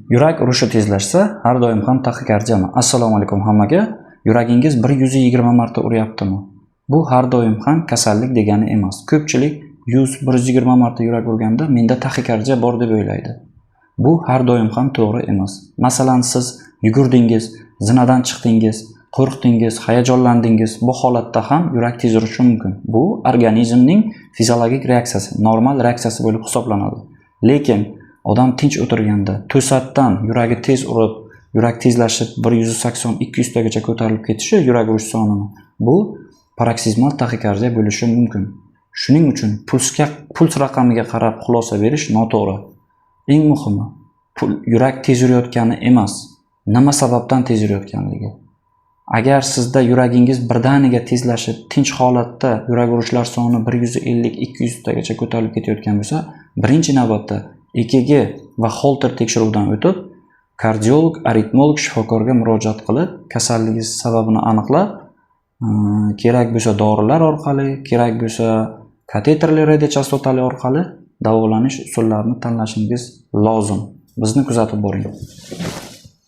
Yurak urishi tezlashsa, har doim ham taxikardiyami? Assalomu alaykum hammaga. Yuragingiz 120 marta uryaptimi? Bu har doim ham kasallik degani emas. Ko'pchilik 100-120 marta yurak urganda menda taxikardiya bor deb o'ylaydi. Bu har doim ham to'g'ri emas. Masalan, siz yugurdingiz, zinadan chiqdingiz, qo'rqdingiz, hayajonlandingiz. Bu holatda ham yurak tez urishi mumkin. Bu organizmning fiziologik reaksiyasi, normal reaksiyasi bo'lib hisoblanadi. Lekin odam tinch o'tirganda to'satdan yuragi tez urib, yurak tezlashib 180-200 tagacha ko'tarilib ketishi yurak urish sonini, bu paroksizmal taxikardiya bo'lishi mumkin. Shuning uchun puls raqamiga qarab xulosa berish noto'g'ri. Eng muhimi, yurak tez urayotgani emas, nima sababdan tez urayotganligi. Agar sizda yuragingiz birdaniga tezlashib, tinch holatda yurak urishlar soni 150-200 tagacha ko'tarilib ketayotgan bo'lsa, birinchi navbatda EKG va Holter tekshiruvidan o'tib, kardiolog, aritmolog shifokorga murojaat qilib, kasalligingiz sababini aniqlab, kerak bo'lsa dorilar orqali, kerak bo'lsa kateterli radiochastotali orqali davolanish usullarini tanlashingiz lozim. Bizni kuzatib boring.